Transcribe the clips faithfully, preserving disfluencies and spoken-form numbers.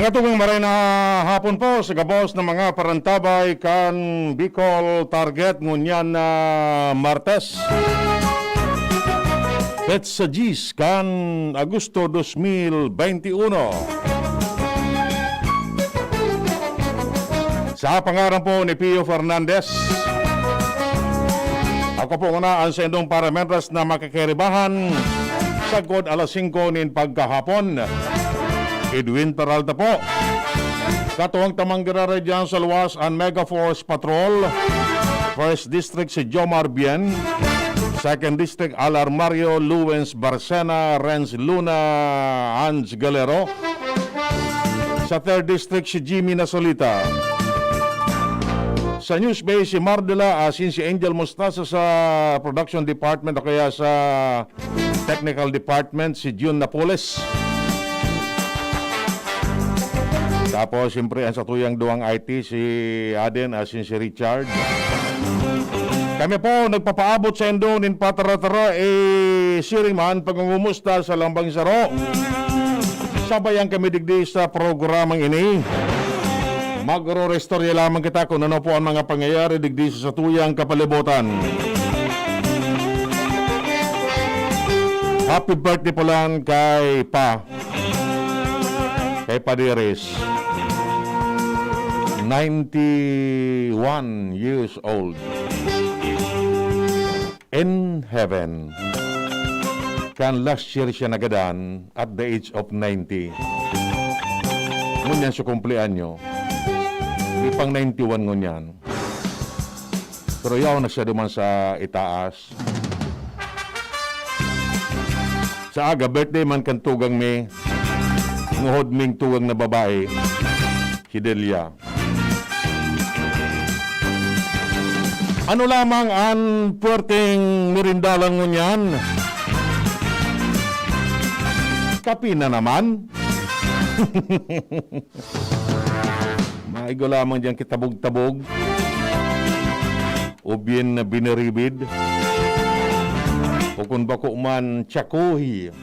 Katugang maray na hapon po sa gabos na mga parantabay kan Bicol Target ngunyan na Martes, petsa diyes kan Agosto dos mil benti uno. Sa pangaran po ni Pio Fernandez, ako po muna ang saindong parametras na makakiribahan sagkod alas singko nin pagkahapon. Edwin Peralta po. Katuwang tamang giraray dyan sa luwas an Mega Force Patrol. First District si Jomar Bien. Second District, Alar Mario, Luwens Barcena, Renz Luna, Hans Galero. Sa Third District, si Jimmy Nasolita. Sa News Base, si Mardela, asin si Angel Mostaza sa Production Department o kaya sa Technical Department, si Jun Napoles. Tapos, siyempre, ang satuyang duwang I T, si Aden, asin si Richard. Kami po, nagpapaabot saindo nin patara-tara, eh, siring man, pangungumusta sa lambang saro. Sabayan kami digdi sa programang ini. Magro-restorya lamang kita kung ano po ang mga pangyayari digdi sa satuyang kapalibutan. Happy birthday po lang kay Pa. Kay Padiris. Ninety-one years old. In heaven. Kan last year siya nagadan at the age of ninety. Ngunyan sa kumpleanyo, may pang ninety-one ngunyan. Pero yaon na siya duman sa itaas. Sa aga, birthday man kan tugang mi, nguhod ming tugang na babae, si Delia. Ano lamang an puwerteng merindalan ngunyan? Kape na naman? Maigo lamang diyan kitabog-tabog. O bien na biniribid. O kung bako man, tsakoy.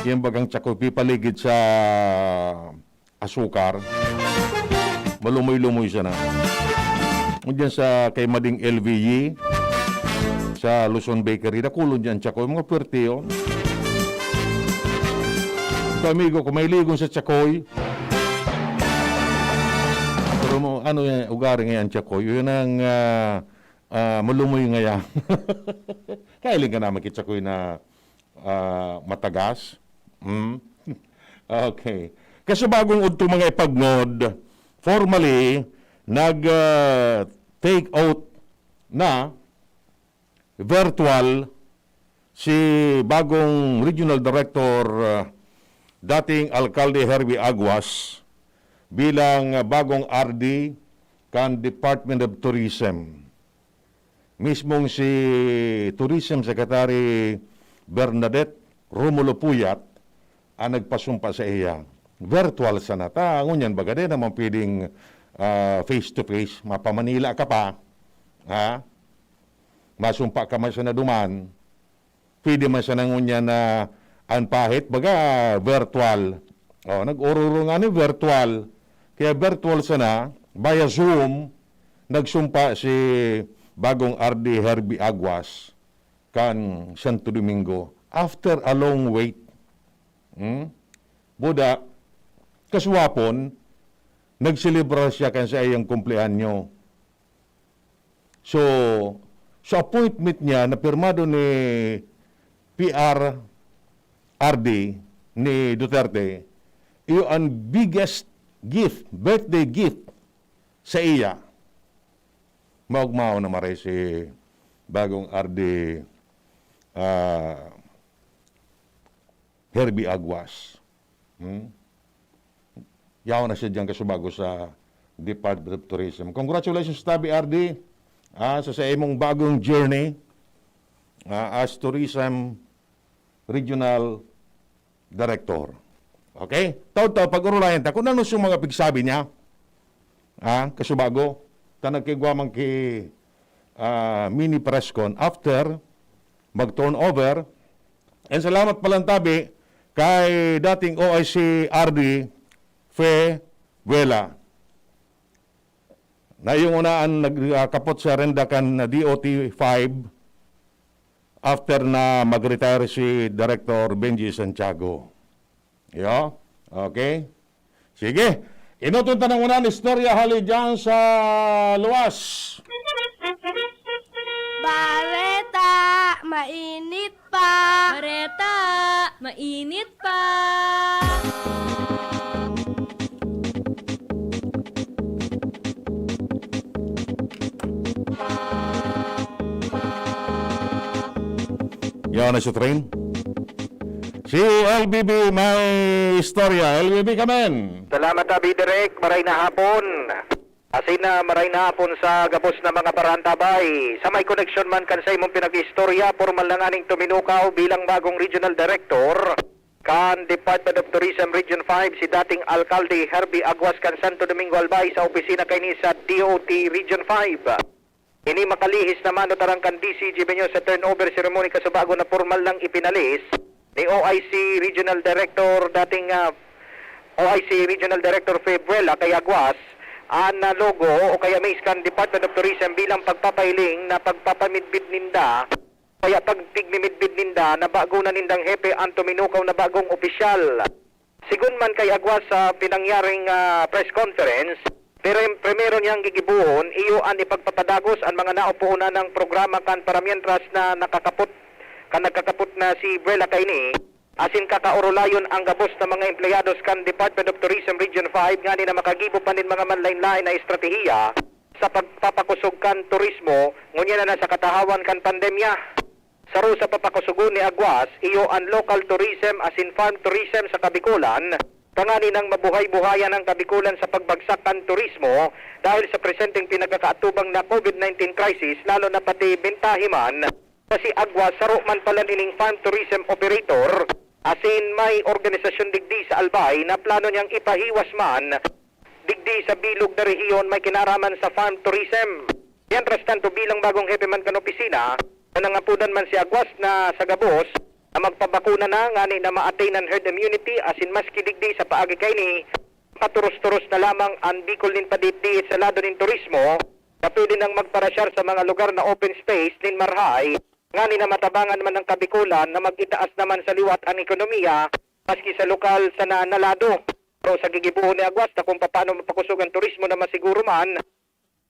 Yan bagang tsakoy, pipaligid sa asukar. Malumoy-lumoy sana. Diyan sa kay Mading L V E, sa Luzon Bakery, dakulon diyan tsakoy. Mga puwerte yun. Ito, amigo, kung may ligon sa tsakoy, pero mo, ano yan, ugari ngayon tsakoy. Yun ang, ah, ah, malumoy ngayon. Kahiling ka naman kitsakoy na, ah, matagas? Hmm? Okay. Kasubagong udto mga ipagnod, formally, nag, ah, take out na virtual si bagong Regional Director, ah, dating Alkalde Herbie Aguas, bilang, ah, bagong R D kan Department of Tourism. Mismong si Tourism Secretary Bernadette Romulo Puyat ang nagpasumpa sa iya. Virtual sana ta. Ngunyan, baga di naman pwedeng, ah, face to face. Mapa-Manila ka pa, ha? Masumpa ka man sana duman. Pwede man sana ngunyan na ang pahit, baga, virtual. Oh, nag-ororo nga ni virtual. Kaya virtual sana, via Zoom, nagsumpa si bagong R D Herbie Aguas kan Santo Domingo after a long wait. Hmm? Buda, kasuwapon, nagselebrar siya kan sa iyang kumpleanyo. So, sa appointment niya na pirmado ni P R R D, ni Duterte, iyo ang biggest gift, birthday gift sa iya. Maugmaw na maray si bagong R D, ah, Herbie Aguas. Hmm? Yaon na siya diyan kasubago sa Department of Tourism. Congratulations, Tabi R D, ah, sa, sa imong bagong journey, ah, as Tourism Regional Director. Okay? Taud-taud, pag-urulayan ta kung ano yung mga pigsabi niya. Ah, kasubago, ta nagkaigwa man ki, ah, mini press con after mag-turnover. And salamat palang tabi kay dating O I C R D Fe Buela. Na yung una ang nagkapot sa renda kan D O T five after na mag-retire si Director Benji Santiago. Yo? Okay? Sige. Inoton ta ng unan istorya hali dyan sa luwas. Bareta, mainit pa. Bareta, mainit pa. Yan na si Train. Si L B B may istorya. L B B, kamen. Salamat, Abi Direk. Maray na hapon. Asin na maray na hapon sa gabos na mga paraantabay. Sa may koneksyon man kan sa imong pinag-istorya, pormal na nganing tuminukaw bilang bagong regional director kan Department of Tourism Region five, si dating Alkalde Herbie Aguas kan Santo Domingo Albay, sa opisina kaini sa D O T Region five. Ini makalihis na manutarang kan D C G Benyo sa turnover ceremony, kasubago na pormal nang ipinalis ni O I C Regional Director, dating, ah, O I C Regional Director Fe Buela kay Aguas an, ah, logo o kaya mace kan Department of Tourism bilang pagpapahiling na pagpapamidbid ninda, kaya pagtigmimidbid ninda na bago na nindang hepe an tuminukaw na bagong opisyal. Sigun man kay Aguas sa pinangyaring, ah, press conference, prim-, primero niyang gigibohon iyo an ipagpapadagos an mga naopoon na nang programa kan paramientras na nakakapot, kan nagkakapot na si Buela kaini, asin kakaorolayon ang gabos na mga empleyados kan Department of Tourism Region five ngani na makagibo pa nin mga manlain-lain na estratehiya sa pagpapakosog kan turismo ngunyan na nasa katahawan kan pandemya. Saro sa papakosogon ni Aguas, iyo an local tourism asin farm tourism sa Kabikolan, tanganing mabuhay-buhayan ang Kabikolan sa pagbagsak kan turismo dahil sa presenteng pinagkakaatubang na COVID nineteen crisis, lalo na pati mentahe man na si Aguas saro man pala nining farm tourism operator, asin may organisasyon digdi sa Albay na plano niyang ipahiwas man digdi sa bilog na rehiyon may kinaraman sa farm tourism. Mientras tanto, bilang bagong hepe man kan opisina, na nangapodan man si Aguas na sa gabos na magpabakuna na ngani na ma-attain an herd immunity, asin maski digdi sa paagi kaini, paturos-turos na lamang an Bicol nin paditdiit sa lado nin turismo, na pwede nang magparasyar sa mga lugar na open space nin marahay, ngani na matabangan man ang Kabikolan na mag-itaas naman sa liwat an ekonomiya, maski sa lokal sana na lado. Pero sa gigibohon ni Aguas na kung papaano mapakosog an turismo na masiguro man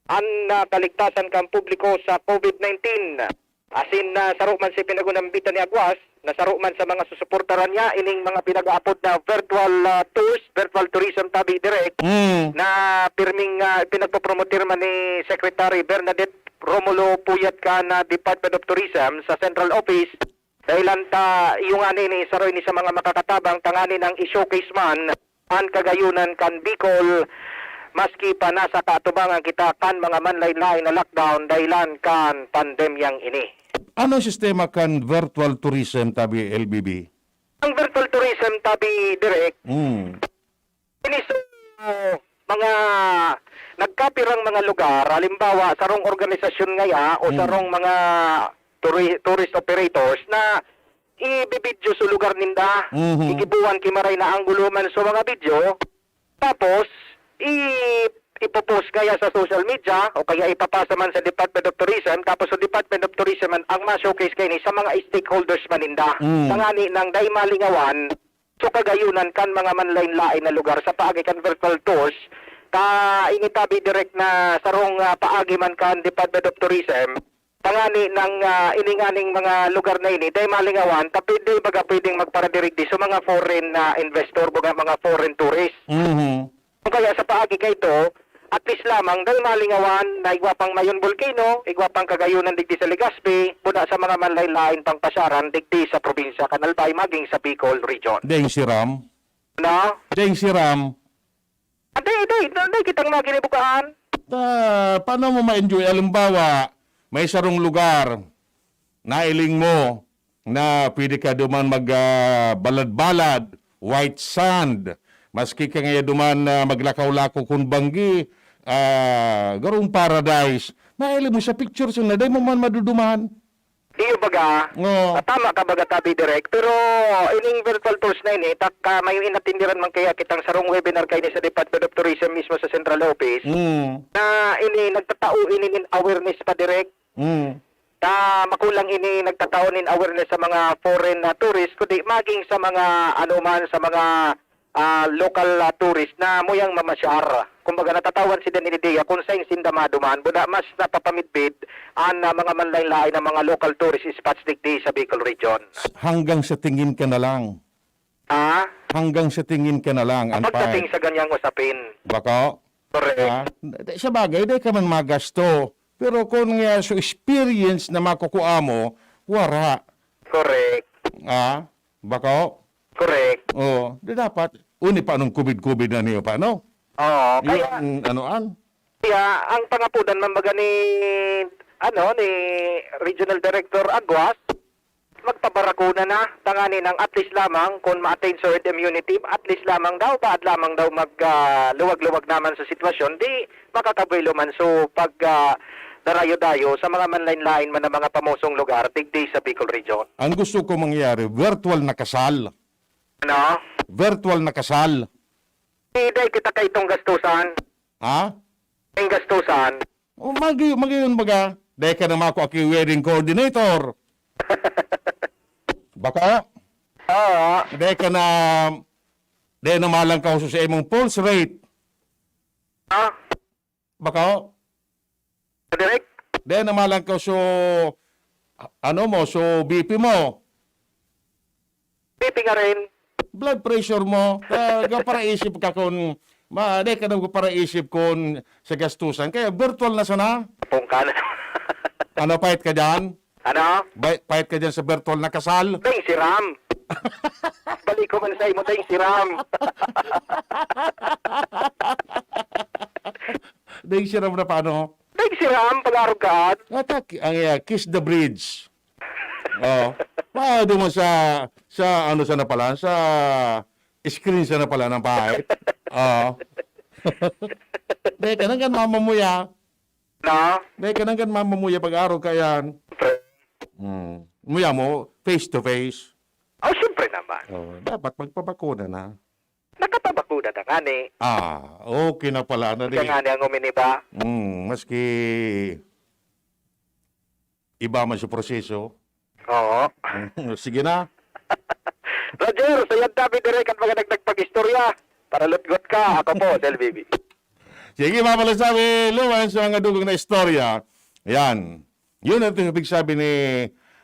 an, ah, kaligtasan kan publiko sa COVID nineteen. Asin na saro man si pinagunambitan ni Aguas, na saro man sa mga susuportaran niya ining mga pinag-aapod na virtual, ah, tours, virtual tourism, tabi, Direk, Mm. na pirming, ah, pinagpopromotir man ni Secretary Bernadette Romulo Puyat kan, ah, Department of Tourism sa Central Office. Dahilan ta, iyo ngani ni saro ini sa mga makakatabang tanganing i-showcase man an kagayunan kan Bicol, maski pa nasa kaatubangan kita kan mga manlain-lain na lockdown dahilan kan pandemyang ini. Anong sistema kan virtual tourism, tabi, L B B? Ang virtual tourism, tabi, Direk, Mm. ini sa mga nagkapirang mga lugar, halimbawa, sarong organisasyon ngaya o Mm. sarong mga turi-, tourist operators na ibibidyo sa lugar ninda, Mhm. igibuhan ki maray na anggulo man sa mga video, tapos i-, ipopost kaya sa social media o kaya ipapasa man sa Department of Tourism, tapos sa Department of Tourism man ang ma-showcase kaini sa mga stakeholders man ninda. Mm. Tanganing dai malingawan, so kagayunan kan mga manlain-lain na lugar sa paagi kan virtual tours, ta ini tabi, Direk, na sarong, ah, paagi man kan Department of Tourism, tanganing, ah, ining aning mga lugar na ini, dai malingawan, ta pwede, baga, pwedeng magparadirigdi sa mga foreign na investor, baga, mga foreign tourist. Mhm. Kaya sa paagi kaito, at least lamang, dai malingawan na igwa pang Mayon Volcano, igwa pang kagayunan digdi sa Legazpi, buda sa mga manlain-lain pang pasyaran digdi sa probinsya kan Albay maging sa Bicol Region. Dai siram. Na? Dai siram. Dai, dai, dai kitang maginibugaan. Ta, paano mo ma-enjoy? Halimbawa, may sarong lugar, nailing mo na pwede ka duman mag, ah, balad-balad, white sand. Maski ka ngaya duman, ah, maglakaw-lakaw kun banggi, ah, garong paradise. Nailing mo sa pictures na, dai mo man maduduman. Iyo baga, Oo. ah, tama ka baga tabi, Direk, pero ining virtual tours na ini, tak, ah, may inatindiran man kaya kitang sarong webinar kaini sa Department of Tourism mismo sa Central Office, Mm. na ini nagtatao ini nin awareness pa, Direk. Mm. Ta makulang ini nagtatao nin awareness sa mga foreign na tourist, kundi maging sa mga, ano man, sa mga, ah, local, ah, tourist na muyang mamasyar. Kumbaga, natatawan sinda nin ideya kung saen sinda maduman. Buda mas napapamidbid an, ah, mga manlaen-laen na mga local tourist spots digdi sa Bicol Region. Hanggang sa tingin ka na lang. Ah, Hanggang sa tingin ka na lang, an pagdating pa. sa ganyang usapin. Bako? Correct. Ah, sa bagay, di ka man magasto. Pero kung nga so experience na makukuha mo, wara. Correct. Ah, bako? Correct. Oh, di dapat. Uni pa anong covid-covid na niyo pa, no? Oo, Yung kaya, ang ano an? kaya ang pangapudan man baga ni, ano, ni Regional Director Aguas, magpabarakuna na, tangani nang at least lamang kung ma-attain sa herd immunity, at least lamang daw, baad lamang daw mag, ah, luwag-luwag naman sa sitwasyon, di makakabuelo man. So, pag, ah, darayo-dayo sa mga manlaen-laen man na mga pamosong lugar, digdi sa Bicol Region. Ang gusto ko mangyari, virtual na kasal. Ano? Virtual na kasal. Di, di kita kaitong gastusan. Ha? Ang gastusan. O, magi, magi yun baga. Dahil ka na mako aki wedding coordinator. Bako? Oo. Dahil ka na, dahil na malang ka sa imong pulse rate. Ah, Bako? Direk, Dahil na malang ka so, ano mo, so B P mo. B P nga rin. Blood pressure mo. Uh, paraisip ka kung, ma, dahil ka na paraisip kung sa gastusan. Kaya virtual na sana. Pungkan. Ano, pahit ka dyan? Ano? Bay, pahit ka dyan sa virtual na kasal? Ding siram. Balik ko man sa imo, ding siram. Dahil siram na paano? Ding siram, pag-arog ka. Atak, ang uh, kiss the bridge. Oh. Paano mo sa, sa ano sana pala, sa screen sana pala ng pahit. Oh. Dahil ka nang mamamuya. No? Dahil ka nang mamamuya pag-arog ka yan. Siyempre. Hmm. Muya mo, face to face. Oh, siyempre naman. Oh, dapat magpabakuna na. Nakapabakuna na nga ni. Ah, okay na pala na di. Kaya nga ni ang uminiba. Hmm, maski iba man sa proseso. Oo. Sige na. Roger, sa yan tabi direk ang mga nagtagpag-istorya. Para lutgot ka, ako po, Del Bibi. Sige, mga palasabi, luwan sa mga dugong na istorya. Yan. Yun ang ibig sabi ni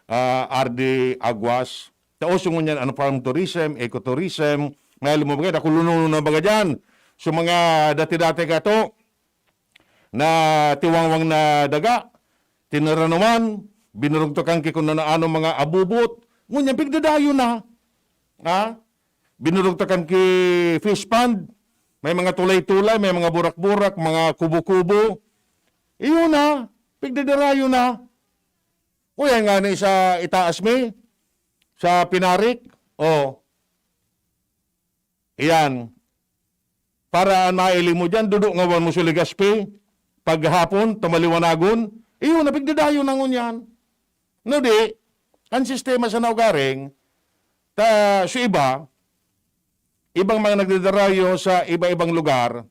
ah, R D Aguas. Taos yung ngunyan, ano, farm tourism, ecotourism, may lumabagay, nakulununo na baga dyan. So, mga dati-dati ka to, na tiwangwang na daga, tinaranuman, binurugtakan ki kung ano-ano mga abubot, ngunyan, pigdadayo na. Ha? Binurugtakan ki fish pond, may mga tulay-tulay, may mga burak-burak, mga kubo-kubo. Iyo na, pigdadarayo na. O yan nga ni sa itaas mi, sa Pinarik. O. Iyan. Para an maili mo dyan, dudo ngawan mo sa Legazpi, paghapon, tumaliwanagon, iyo na, pigdadayo na ngunyan. No di, ang sistema sa naugaring, ta, sa iba, ibang mga nagdadarayo sa iba-ibang lugar,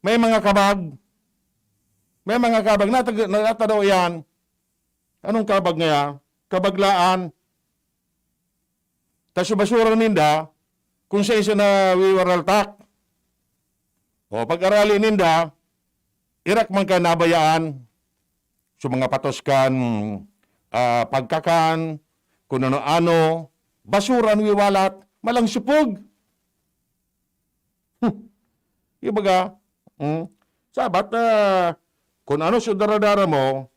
may mga kabag. May mga kabag. Natag-, natadaw yan. Anong kabag ngaya? Kabaglaan. Ta sa basura ninda, kung sa isa na wiwaraltak. O, pag-arali ninda, irak man ka nabayaan. So, mga patos kan, ah, pagkakan, kung ano-ano, basura an wiwalat, malang supog. Hmm. Yung baga, hmm, sabat na kung ano sa daradara mo,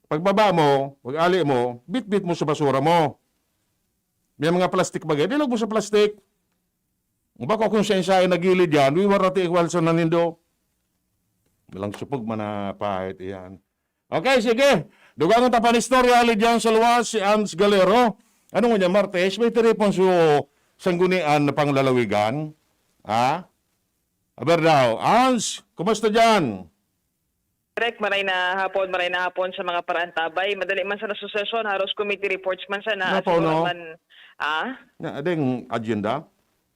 pagbaba mo, pag-ali mo, bitbit mo sa basura mo. May mga plastic bagay, bilog mo sa plastic. Bako kung sa insay nagilid yan, wiwarati ikwal sa nanindo. Walang supog man na pahit iyan. Okay, sige. Dugangon ta pa ni istorya, ali diyan sa luwas, si Ans Galero. Ano nga niya, Martes, may tiripon sa Sanggunian na panglalawigan? Ha? Aber daw. Ans, kumusta dyan? Direk, maray na hapon, maray na hapon sa mga paraantabay. Madali man sana suksesyon, haros committee reports man sana. Napaw, Siguro no? man, ah? Na, ading agenda?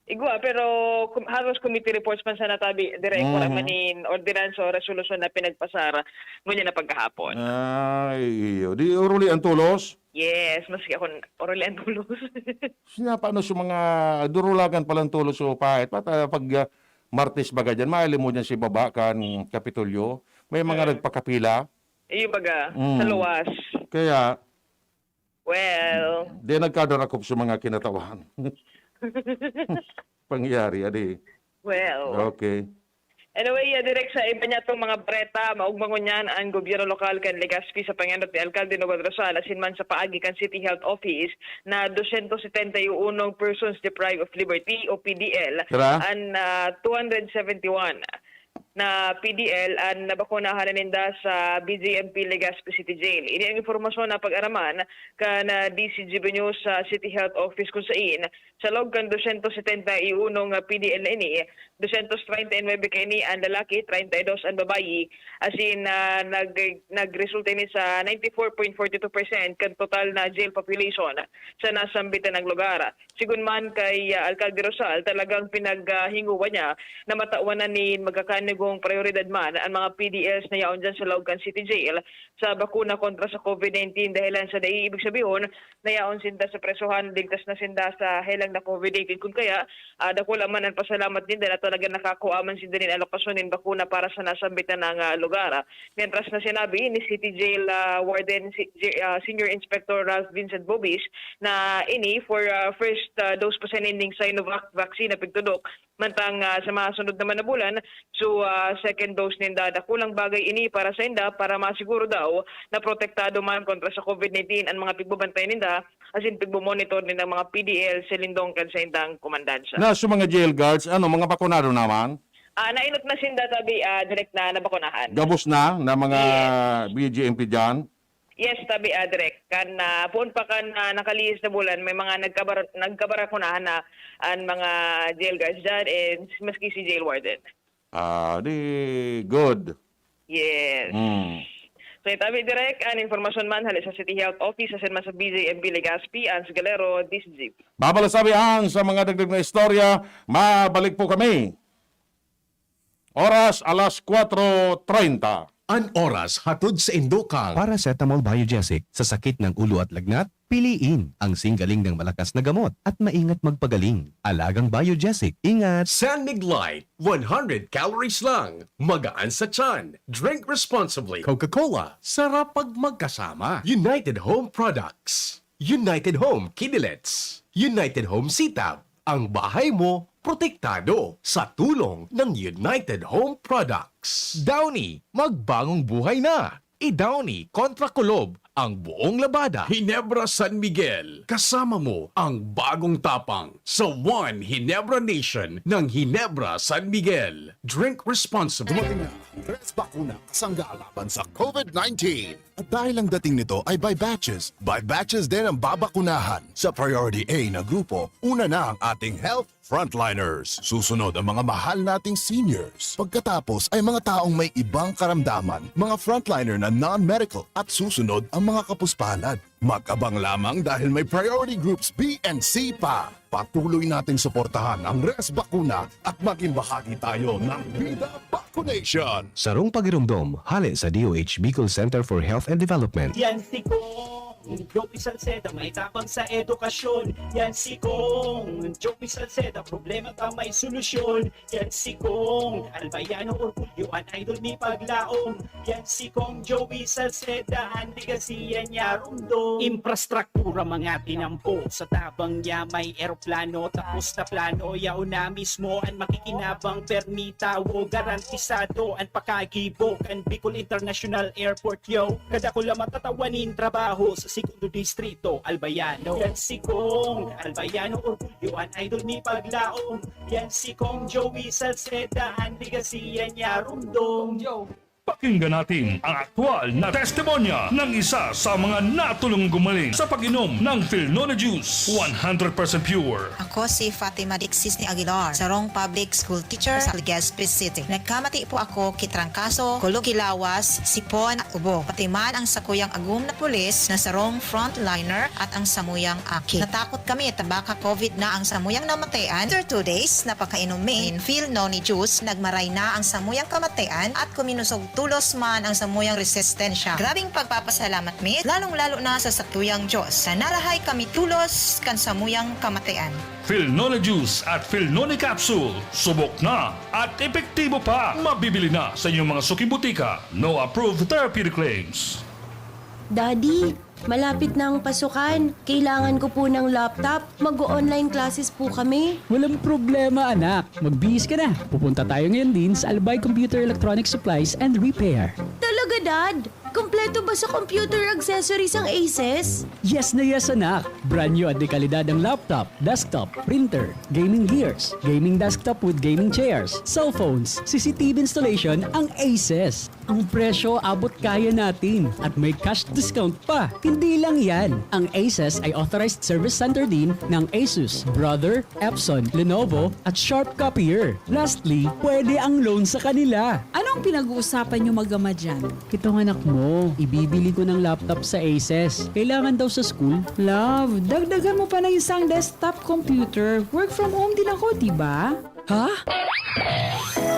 Igwa, pero kum- haros committee reports man sana tabi, Direk, wala Mhm. man in ordinansa o resolusyon na pinagpasara ngunyan na pagkahapon. Ay, iyo. Di uruli ang tulos? Yes, maski ako n- oruli ang tulos. Siya, paano sa mga durulagan palang tulos o pahit? Pat, ah, pag ah, Martes baga dyan, mahiling mo dyan si baba kan Kapitolyo. May mga Mm. nagpakapila. Iyo baga, Mm. sa luwas. Kaya, Well, di nagkadarakop sa mga kinatawahan. Pangyayari, adi. well. Okay. Anyway, uh, Direk, sa iba niya itong mga bareta, maugma ngunyan ang gobyerno lokal kan Legazpi sa pangenot ni Alkalde Noel Rosal asin man sa paagi kan City Health Office na dosyentos setenta y uno persons deprived of liberty o P D L Tara? and uh, two hundred seventy one na P D L ang nabakunahan na ninda sa B J M P Legazpi City Jail. Ini ang impormasyon na pag-araman kan uh, D C G B News sa City Health Office, kung sain sa log kan dosyentos setenta y uno nga P D L na ini, dosyentos treinta y nuebe kaini ang lalaki, treinta y dos ang babayi, asin ah, nag nagresulta ini sa ninety four point forty two percent kan total na jail population sa nasambitan ng lugar. Sigun man kay ah, Alcalde Rosal, talagang pinaghinguwa niya na matawan na nin magkakanigong prioridad man ang mga P D Ls na yaon dyan sa log kan City Jail sa bakuna kontra sa COVID nineteen, dahilan sa dai ibig sabihon na yaon sinda sa presohan, ligtas na sinda sa helang na COVID nineteen. Kun kaya, ah, dakula man ang pasalamat ninda na talaga nakakua man sinda nin alokasyon nin bakuna para sa nasambitan na nga lugar. Mientras na sinabi ni City Jail ah, Warden si, J- ah, Senior Inspector Ralph Vincent Bobis na ini for ah, first ah, dose pa siya ning Sinovac vaccine na pigtudok. Mantang ah, sa mga sunod naman na bulan, so ah, second dose ninda. Dakulang bagay ini para sa inda para masiguro daw na protektado man kontra sa COVID nineteen ang mga pigbabantay ninda asin pigmo-monitor nindang mga P D L sa lindong kan saindang komandansa. Na sa mga jail guards, ano, mga bakunado naman? Ah, nainot na sinda tabi ah, direct na nabakunahan. Gabos na na mga B J M P dyan? Yes, tabi ah, direct. Kan ah, poon pa kan ah, nakalihis na bulan, may mga nagkabar nagkabarakunahan na ang mga jail guards dyan and maski si jail warden. Ah, di good. Yes. Mm. So, tabi direct, ang informasyon man hali sa City Health Office, asin man sa B J M P Legazpi, Ans Galero, D C G. Babala sabi ang sa mga dagdag na istorya, mabalik po kami. Oras, alas kwatro treinta. An oras hatod sa indokang. Paracetamol Biogesic sa sakit ng ulo at lagnat, piliin ang singgaling ng malakas na gamot at maingat magpagaling. Alagang Biogesic, ingat! San Mig Light, one hundred calories lang. Magaan sa tiyan. Drink responsibly. Coca-Cola, sarap pag magkasama. United Home Products. United Home Kidilets. United Home Sitab. Ang bahay mo, protektado sa tulong ng United Home Products. Downy, magbagong buhay na. I-Downy kontra kulob ang buong labada. Hinebra San Miguel, kasama mo ang bagong tapang sa One Hinebra Nation ng Hinebra San Miguel. Drink responsibly. Dumating na ang Res Bakuna kasangga laban sa COVID nineteen. At dahil ang dating nito ay by batches, by batches din ang babakunahan. Sa Priority A na grupo, una na ang ating health frontliners. Susunod ang mga mahal nating seniors. Pagkatapos ay mga taong may ibang karamdaman, mga frontliner na non-medical at susunod ang mga kapuspalad. Mag-abang lamang dahil may priority groups B and C pa. Patuloy nating suportahan ang Res Bakuna at maging bahagi tayo ng Bida Vaccination. Sarong pagiromdom, hale sa D O H Bicol Center for Health and Development. Yan si Kong Joey Salceda, may tabang sa edukasyon. Yan si Kong Joey Salceda, problema ka may solusyon. Yan si Kong Albayano Orgulyo, an idol ni Paglaom. Yan si Kong Joey Salceda, an legacy yan niya rumdom. Infrastruktura mga tinampo, sa tabang niya may eroplano. Tapos na plano, yaon na mismo an makikinabang. Permi tawo, garantisado an pakagibo kan Bicol International Airport, yo. Kadakula matatawa nin trabaho sa Segundo Distrito, Albayano. Yan si Kong Albayano Orgulyo, an idol ni Paglaom. Yan si Kong Joey Salceda, an legacy yan niya rumdom. Pakinggan natin ang aktual na testimonya ng isa sa mga natulong gumaling sa pag-inom ng Filnone Juice, one hundred percent pure. Ako si Fatima Dixis ni Aguilar, sarong public school teacher sa Legazpi City. Nagkamati po ako ki trangkaso, kulog ki lawas, sipon at ubo. Pati man ang sakuyang agom na pulis na sarong frontliner at ang samuyang aki. Natakot kami ta baka covid na ang samuyang namatayan. After two days na pagkainom mi nin Filnone Juice, nagmaray na ang samuyang kamatayan at kuminosog tolos man ang samuyang resistensya. Grabeng pagpapasalamat mi, lalong-lalo na sa satuyang Dios, na narahay kami tolos kan samuyang kamatayan. Filnone Juice at Filnone Capsule, subok na at epektibo pa. Mabibili na sa inyong mga suking butika. No approved therapeutic claims. Daddy, malapit na ang pasukan. Kailangan ko po ng laptop. Mag-o-online classes po kami. Walang problema, anak. Magbihis ka na. Pupunta tayo ngayon din sa Albay Computer Electronic Supplies and Repair. Talaga, Dad? Kompleto ba sa computer accessories ang Aces? Yes na yes, anak. Brand new at de kalidad ang laptop, desktop, printer, gaming gears, gaming desktop with gaming chairs, cellphones, C C T V installation ang Aces. Ang presyo abot kaya natin at may cash discount pa. Hindi lang yan, ang Aces ay authorized service center din ng Asus, Brother, Epson, Lenovo at Sharp Copier. Lastly, pwede ang loan sa kanila. Anong pinag-uusapan niyo mag-ama dyan? Itong anak mo, ibibili ko ng laptop sa Aces. Kailangan daw sa school. Love, dagdagan mo pa ng isang desktop computer. Work from home din ako, di ba? Ha?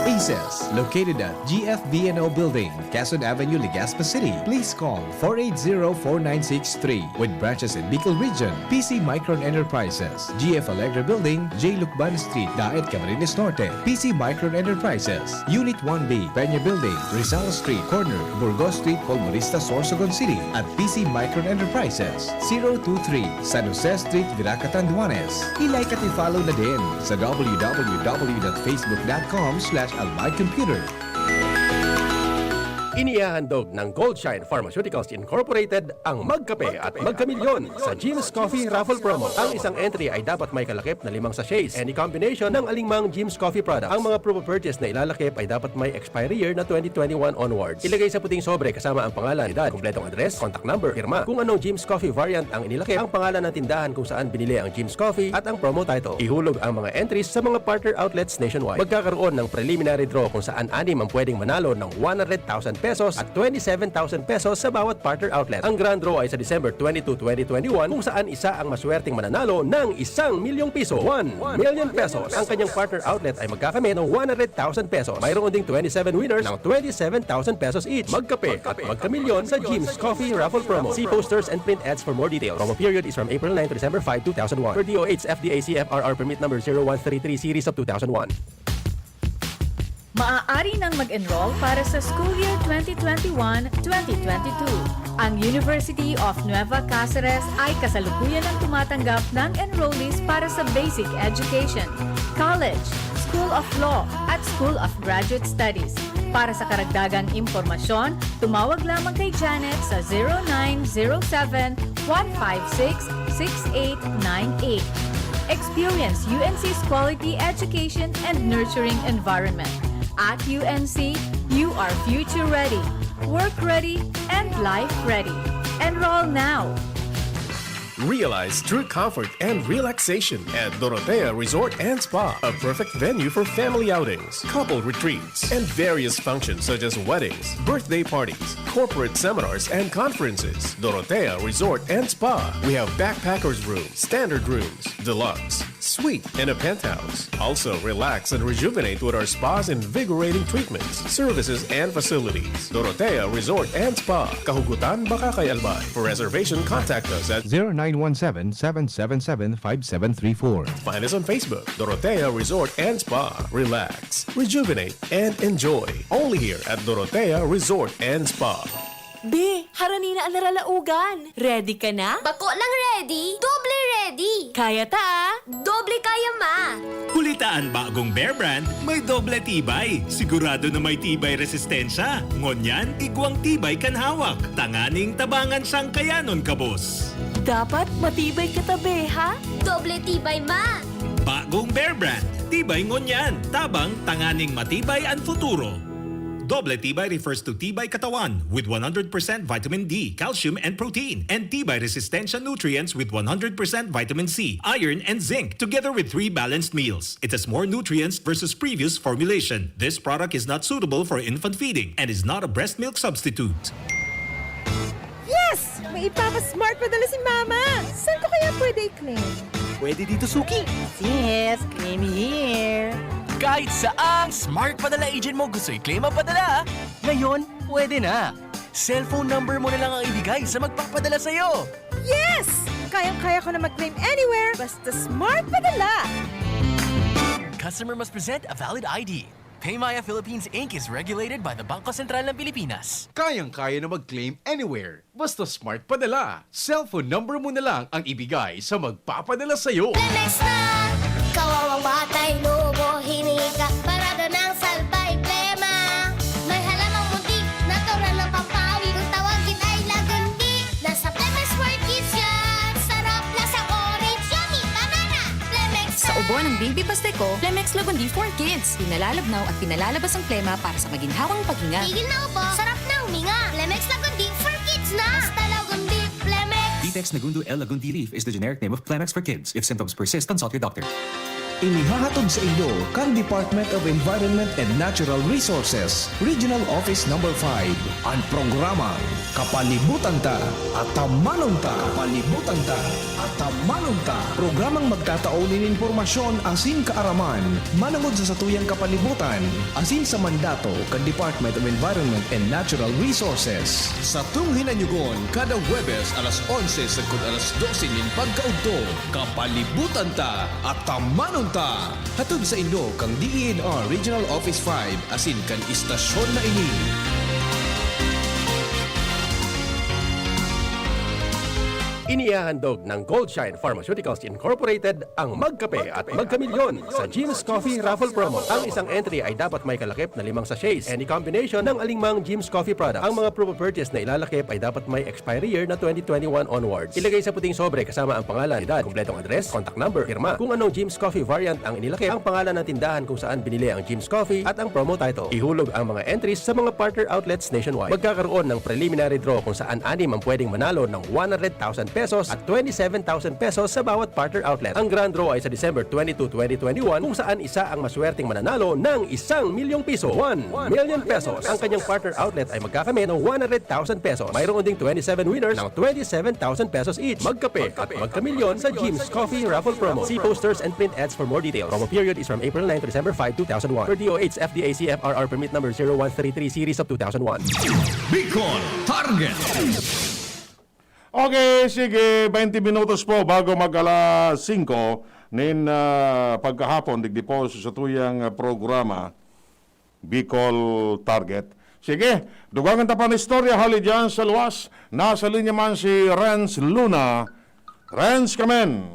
Aces, located at G F V N O Building, Quezon Avenue, Legazpi City. Please call four eight zero, four nine six three. With branches in Bicol Region, P C Micron Enterprises, G F Alegre Building, J Lucban Street, Daet, Camarines Norte. P C Micron Enterprises, Unit one B, Peña Building, Rizal Street, corner, Burgos Street, Polmonista, Sorsogon City, at P C Micron Enterprises, zero two three, San Jose Street, Virac, Catanduanes. I-like at i-follow na din sa w w w dot facebook dot com slash albay computer. Inihahandog ng Goldshine Pharmaceuticals Incorporated ang Magkape at Magkamilyon sa Jim's Coffee Raffle Promo. Ang isang entry ay dapat may kalakip na limang sachets, any combination ng alingmang Jim's Coffee product. Ang mga proof of purchase na ilalakip ay dapat may expiry year na twenty twenty-one onwards. Ilagay sa puting sobre kasama ang pangalan, edad, kompletong address, contact number, pirma. Kung anong Jim's Coffee variant ang inilakip, ang pangalan ng tindahan kung saan binili ang Jim's Coffee at ang promo title. Ihulog ang mga entries sa mga partner outlets nationwide. Magkakaroon ng preliminary draw kung saan anim ang pwedeng manalo ng one hundred thousand pesos at twenty-seven thousand pesos sa bawat partner outlet. Ang grand draw ay sa December twenty-two, twenty twenty-one, kung saan isa ang maswerteng mananalo ng isang milyong piso, one million pesos. Ang kanyang partner outlet ay magkakamit ng one hundred thousand pesos. Mayroon ding twenty-seven winners ng twenty-seven thousand pesos each. Magkape at magkamilyon sa Jim's Coffee Raffle Promo. See posters and print ads for more details. Promo period is from April nine to December five, two thousand one. Per D O H F D A C F R R permit number zero one three three series of two thousand one. Maaari nang mag-enroll para sa school year twenty twenty-one, twenty twenty-two. Ang University of Nueva Caceres ay kasalukuyan ang tumatanggap ng enrollees para sa basic education, college, School of Law, at School of Graduate Studies. Para sa karagdagang impormasyon, tumawag lamang kay Janet sa zero nine zero seven, one five six, six eight nine eight. Experience U N C's quality education and nurturing environment. At U N C, you are future ready, work ready, and life ready. Enroll now! Realize true comfort and relaxation at Dorotea Resort and Spa, a perfect venue for family outings, couple retreats, and various functions such as weddings, birthday parties, corporate seminars, and conferences. Dorotea Resort and Spa. We have backpackers room, standard rooms, deluxe, suite, and a penthouse. Also, relax and rejuvenate with our spa's invigorating treatments, services, and facilities. Dorotea Resort and Spa, Kahugutan, Bacacay, Albay. For reservation, contact us at zero nine one seven, seven seven seven, five seven three four. Find us on Facebook, Dorotea Resort and Spa. Relax, rejuvenate, and enjoy. Only here at Dorotea Resort and Spa. Be, harani na an naralaogan. Ready ka na? Bako lang ready, doble ready. Kaya ta, ah. Doble kaya, ma. Huli ta an bagong Bear Brand, may doble tibay. Sigurado na may tibay resistensya. Ngunyan, igwang tibay kan hawak. Tanganing tabangan siyang kayanon, kabos. Dapat matibay ka ta, be, ha? Doble tibay, ma. Bagong Bear Brand. Tibay ngunyan. Tabang tanganing matibay an futuro. Doble tibay refers to tibay katawan with one hundred percent vitamin D, calcium, and protein, and tibay resistensya nutrients with one hundred percent vitamin C, iron, and zinc, together with three balanced meals. It has more nutrients versus previous formulation. This product is not suitable for infant feeding and is not a breast milk substitute. Yes! May ipapa-smart padala si Mama! Saan ko kaya pwede i-claim? Pwede dito, Suki. Sis, claim here. Kahit saang Smart Padala agent mo gusto i-claim ang padala, ngayon, pwede na. Cellphone number mo na lang ang ibigay sa magpapadala sa'yo. Yes! Kayang-kaya ko na mag-claim anywhere basta Smart Padala! Customer must present a valid I D. Paymaya Philippines Inc is regulated by the Bangko Sentral ng Pilipinas. Kayang-kaya na mag-claim anywhere. Basta Smart Padala. Cellphone number mo na lang ang ibigay sa magpapadala sa'yo. Lemex na! Kawawang batay, nubo, hinika, parada ng salbay, plema. May halamang muntik, natural ng pampawi. Kung tawagin ay lagundi, nasa Lemex World Kids yan. Sarap, lasang orange, yummy, banana. Lemex Sa ubo ng Baby Pasteco, Lemex Lagundi for Kids. Pinalalabnaw at pinalalabas ang plema para sa maginhawang paghinga. Tigil na ubo, sarap na huminga. Lemex Lagundi for Kids na. Basta Lagundi, Lemex. Vitex Negundo L. Lagundi leaf is the generic name of Clemex for kids. If symptoms persist, consult your doctor. Inihahatod sa inyo kan Department of Environment and Natural Resources, Regional Office Number five, an programang Kapalibutan Ta, Atamanon Ta. Kapalibutan Ta, Atamanon Ta. Programang magtatao nin impormasyon asin kaaraman manangod sa satuyang kapalibutan asin sa mandato kan Department of Environment and Natural Resources. Satong hinanyugon kada Huwebes alas onse sagkod alas dose nin pagkaudto. Kapalibutan Ta, Atamanon Ta! Hatod sa inyo kan D E N R Regional Office five asin kan istasyon na ini. Inihahandog ng Goldshine Pharmaceuticals Incorporated ang Magkape at Magkamilyon sa Jim's Coffee Raffle Promo. Ang isang entry ay dapat may kalakip na limang sachets, any combination ng alingmang Jim's Coffee product. Ang mga proof of purchase na ilalakip ay dapat may expiry year na twenty twenty-one onwards. Ilagay sa puting sobre kasama ang pangalan, edad, kumpletong address, contact number, pirma. Kung anong Jim's Coffee variant ang inilakip, ang pangalan ng tindahan kung saan binili ang Jim's Coffee at ang promo title. Ihulog ang mga entries sa mga partner outlets nationwide. Magkakaroon ng preliminary draw kung saan anim ang pwedeng manalo ng one hundred thousand pesos at twenty-seven thousand pesos sa bawat partner outlet. Ang grand draw ay sa December twenty-two, twenty twenty-one, kung saan isa ang maswerteng mananalo ng isang milyong piso, one million pesos. Ang kanyang partner outlet ay magkakamit ng one hundred thousand pesos. Mayroon ding twenty-seven winners ng twenty-seven thousand pesos each. Magkape at magkamilyon sa Jim's Coffee Raffle Promo. See posters and print ads for more details. Promo period is from April nine to December five, two thousand one. Per D O H F D A C F R R permit number zero one three three series of two thousand one. Bicol Target. Okay, sige, twenty minutos po bago mag alas singko nin ah, pagkahapon, digdi po sa satuyang ah, programa, Bicol Target. Sige, dugangan ta pa ang istorya hali dyan sa luwas. Nasa linya man si Renz Luna. Renz, kamen.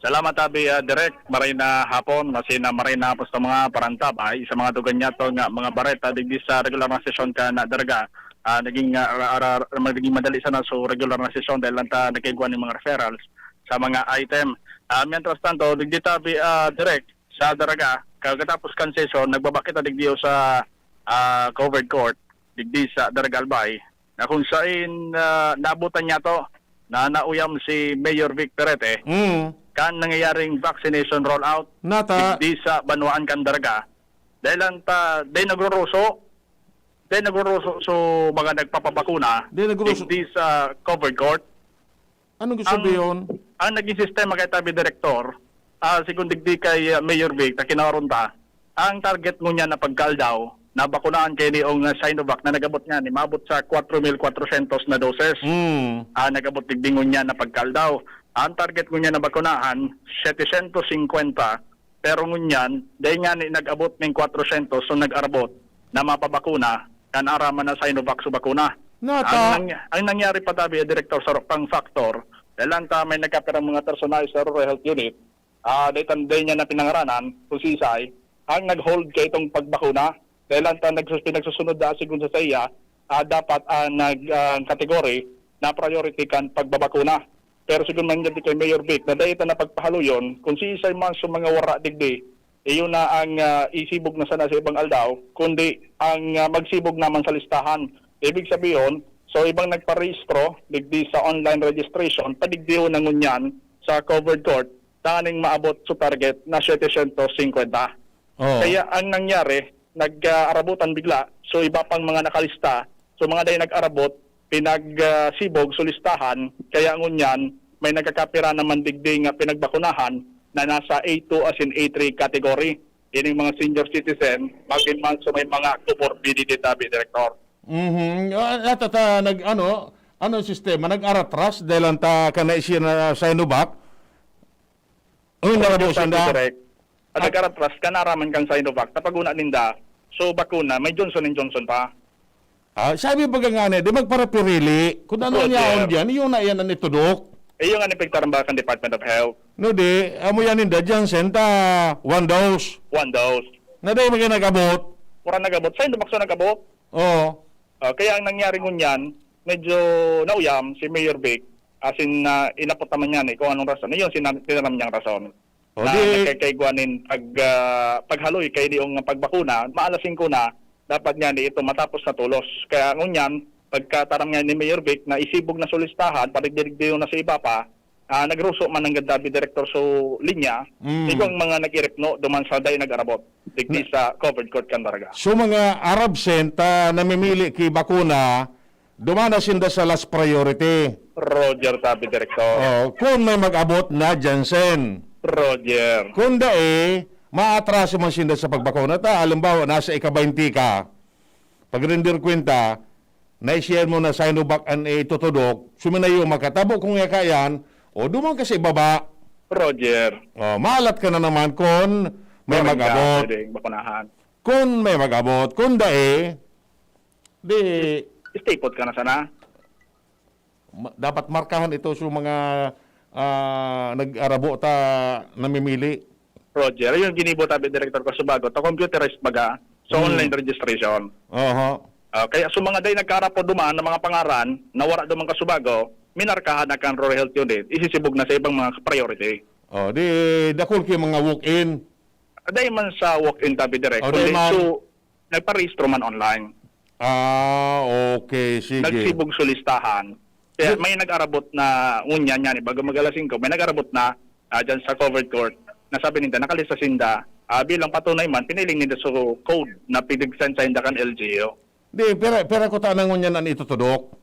Salamat, Abi, ah, Direk. Maray na hapon, masin na maray na hapon sa mga parantabay sa mga duganyato nga mga bareta digdi sa regular na sesyon kan Daraga. Ah, naging, ah, ra- ra- ra- naging madali sana so regular na sesyon dahil lang ta nagkaigwa ng mga referrals sa mga item. Ah, mientras tanto, digdi ta, Abi, ah, Direk, sa Daraga, kagatapos kan sesyon, nagbaba kita digdi sa ah, covered court digdi sa Daraga, Albay, na kung sain ah, naabutan niya to na nauyam si Mayor Vic Perete Mm. kan nangyayaring vaccination rollout Nata. digdi sa banwaan kan Daraga. Dahil lang ta, di nagruruso, di nagruruso so mga nagpapabakuna Di nagruruso. digdi sa covered court. Anong gusto Ang, sabihin? Ang naging sistema kay tabi direktor, ah, sigon digdi kay ah, Mayor Vic, ta kinaron ta, ang target ngunyan na pagkaaldaw, nabakunaan kay niong ah, Sinovac na nagabot nga ni maabot sa kwatro mil kwatrosyentos na doses. Mm. Ah, nagabot digdi ngunyan na pagkaaldaw. Ang target ngunyan na bakunahan, setecientos singkwenta, pero ngunyan, dahil nga ni nag-abot ning kwatrosyentos, so nag-arbot na mapabakuna kan araman na Sinovac so bakuna. Nata. Ang, nangya- ang nangyari pa tabi, Direktor, sa pang factor, dahil lang ta may nagkapirang mga personahe sa Rural Health Unit, ah, dahil tanday niya na pinangaranan, kung si Isay, ang nag-hold kay itong pagbakuna, dahil lang ta nagsus- pinagsusunod na sigun sa saya, ah, dapat ang nag, ah, category na priority kan pagbabakuna. Pero sigun man gabay kay Mayor Vic, na dahil ta na pagpahaluyon, kung si Isay man sa mga wara digdi, iyo na ang, ah, isibog na sana sa ibang aldaw, kundi ang, ah, magsibog naman sa listahan. Ibig sabihin, so ibang nagparehistro digdi sa online registration, padigdiho na ngunyan sa covered court, tanganing maabot sa target na siyete siyento singkwenta. Oo. Kaya ang nangyari, nag-aarabutan bigla. So iba pang mga nakalista, so mga dai nag-arabot, pinagsibog sa listahan. Kaya ngunyan, may nagkakapira naman digdi nga pinagbakunahan na nasa A two as in A three category. Ining mga senior citizen, magin man sa may mga comorbidity, tabi, Direktor. Mhm. Ah, ato ta nag-ano, ano ang sistema? Nag-aratras dahil lang ta kanay siya na Sinovac? Uy, Oo, narabo Diyos, sinda. Direk. At Ah. nag-aratras ka, naraman kang Sinovac, tapaguna ninda. So, bakuna, may Johnson and Johnson pa. Ah, sabi baga nga na, di magparapirili. Kung ano Oo, niya sir. on dyan, yun na yan ang itudok. Eh, yung ano, pagtaramba kan Department of Health. No, di, amo yan ninda, Janssen, ta, one dose. One dose. Na dahil mga nag-abot. Pura nag-abot. Sinovac sa nag-abot. Oo. Ah, kaya ang nangyari ngunyan, medyo nauyam si Mayor Vic, as in, ah, inapot naman niya ni kung anong rason. Yun, sina-, tinaram niyang rason O na di nagkakaigwa nin pag, ah, paghaloy kay di yung pagbakuna, maalas singko na, dapat niya ni ito matapos na tulos. Kaya ngunyan, pagkataram nga ni Mayor Vic na isibog na sa listahan, padigdidigdiyon na sa iba pa, ah, nagruso man ang Gadabi Director so linya, Mm. igwang mga nag-iripno duman sa day nag-arabot, digdi Na sa covered court kan Daraga. So, mga Arab sent, ah, namimili ki bakuna, dumana sinda sa last priority. Roger, tabi, Direktor. Oh, kung may mag-abot na Janssen. Roger. Kung dai, maatraso man sinda sa pagbakuna. Ta, halimbawa, nasa ika-baynte ka. Pag render kwenta, naisiyan mo na Sinovac an itutudok, suminayo makatabo kung yaka yan, o duman ka sa ibaba. Roger. Oh, maalat ka na naman kung may Meron ka mag-abot. pwedeng bakunahan. Kung may mag-abot, kung dai, di Stay put ka na sana. Ma-, dapat markahan ito sa mga, ah, nag-arabo ta namimili. Roger, yung ginibo tabi, Director, ko sa bago, ta computerized baga, sa Hmm. online registration. Aha. Ah, kaya sa mga day nagkaarapo duman ng mga pangaran na wala duman ka sa bago, minarkahan na kan Rural Health Unit, isisibog na sa ibang mga priority. Oh, di dakul ki mga walk-in. Day man sa walk-in tabi, Direk, Oh, kundi day man. so, nagparehistro man online. Ah, okay. Sige. Nagsibog sa listahan. Kaya Di- may nag-arabot na, ngunyan yan, eh, bago mag-alas singko, may nag-arabot na, ah, dyan sa covered court, na sabi ninda, nakalista sinda, ah, bilang patunay man, piniling ninda sa code na pinagsan sa inda kan L G U. Di, pera, pera ko ta na ngunyan an itutudok.